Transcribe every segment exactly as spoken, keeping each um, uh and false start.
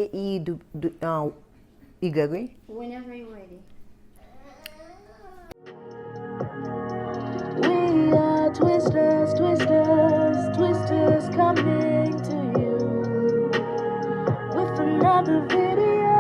E I, du, du, uh, Y, wi. Whenever you're ready. We are twisters, twisters, twisters coming to you with another video.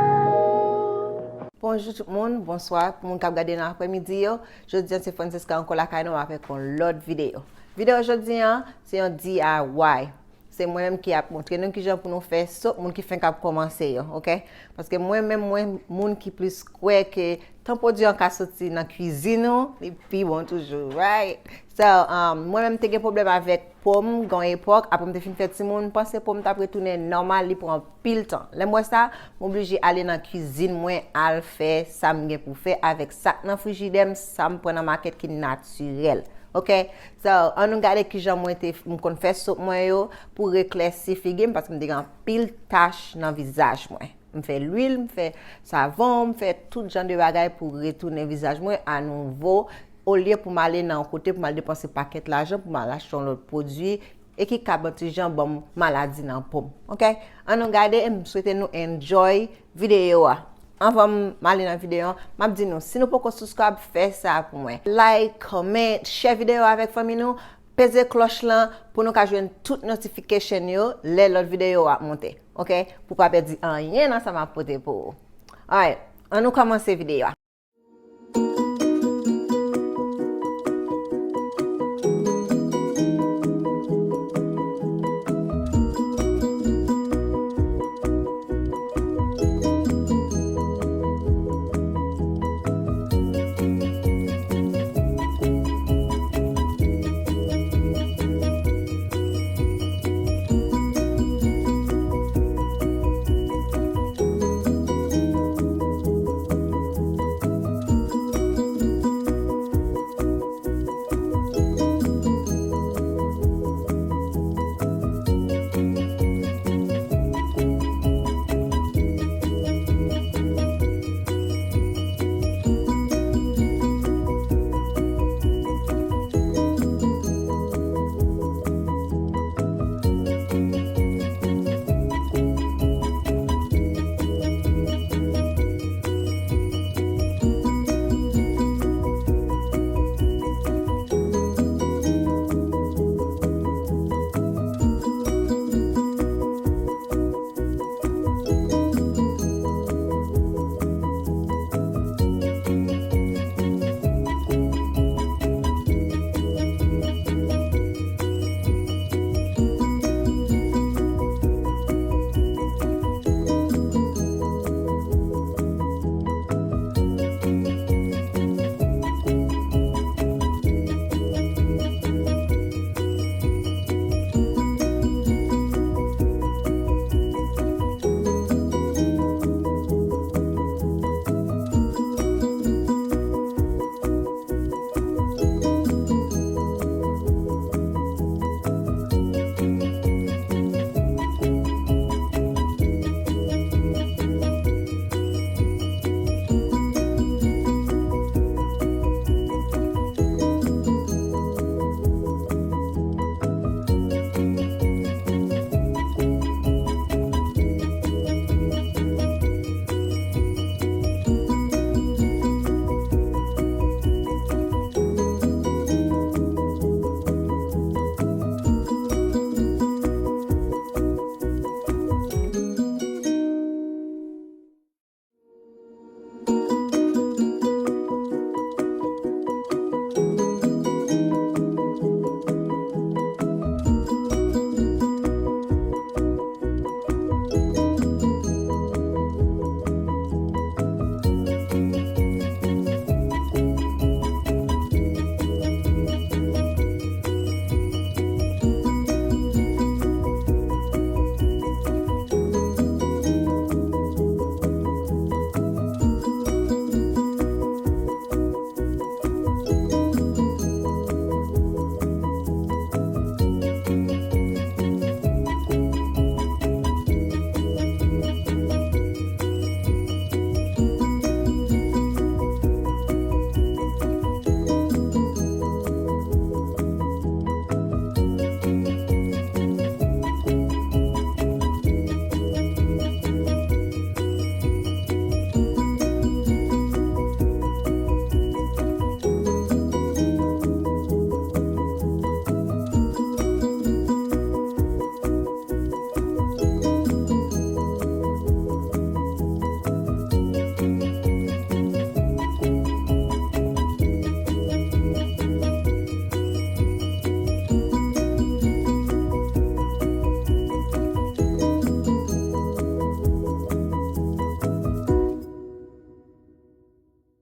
Bonjou tout moun, bonswa pou moun k ap gade nan aprèmidi yo. Jodi a se Francesca ankò lakay nou avèk yon lòt videyo. Videyo jodi a se yon D I Y. Se mwen menm ki ap montre nou kijan pou nou fè sop moun ki fenk ap kòmanse yo, oke? Paske mwen menm mwen moun ki plis kwè ke tan pwodui an ka soti nan kwizin ou, li pi bon toujou, right? So, um, mwen menm te gen pwoblèm avèk po m gen yon epòk, apre m te fin fè timoun, m panse po m t ap retounen nòmal, li pran anpil tan. Lè m wè sa, m oblije ale nan kwizin mwen al fè sa m gen pou fè avèk sa k nan frijidè m, sa m pran nan makèt ki natirèl. Oke? So, ann nou gade kijan mwen te m konn fè sop mwen yo pou reklèsi figi m paske m te gen anpil tach nan vizaj mwen. M fè lwil, m fè savon, m fè tout jan de bagay pou retounen vizaj mwen a nouvo. Olye pou m ale nan yon kote pou m al depanse pakèt lajan pou m al achte yon lòt pwodui e ki ka ban ti jan ban m maladi nan po m. Oke? Ann nou gade e m swete nou enjoy videyo a. Anvan m ale nan videyo an, m ap di nou, si nou poko subscribe, fè sa pou mwen. Like, comment, share videyo avèk fanmi nou, peze klòch lan pou nou ka jwenn tout notification yo lè lòt videyo ap monte. Oke? Pou pa pèdi anyen nan sa m ap pote pou ou. Alright, ann nou kòmanse videyo a.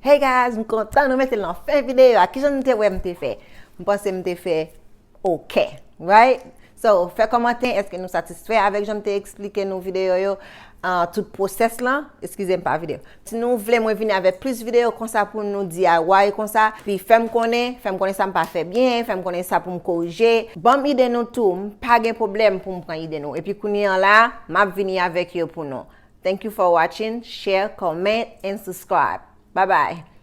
Hey guys, m kontan nou mete l nan fen videyo a. Kijan nou te wè m te fè? M panse m te fè ok, right? So, fè kòmantè, èske nou satisfè avèk jan m te eksplike nou videyo yo, ah, tout pwosès lan? Eskize m, pa videyo. Si nou vle mwen vini avèk plis videyo konsa pou nou D I Y konsa, pi fè m konnen, fè m konnen sa m pa fè byen, fè m konnen sa pou m korije. Ban m ide nou tou, m pa gen pwoblèm pou m pran ide nou. Epi kounye an la, m ap vini avèk yo pou nou. Thank you for watching, share, comment, and subscribe. Bye bye.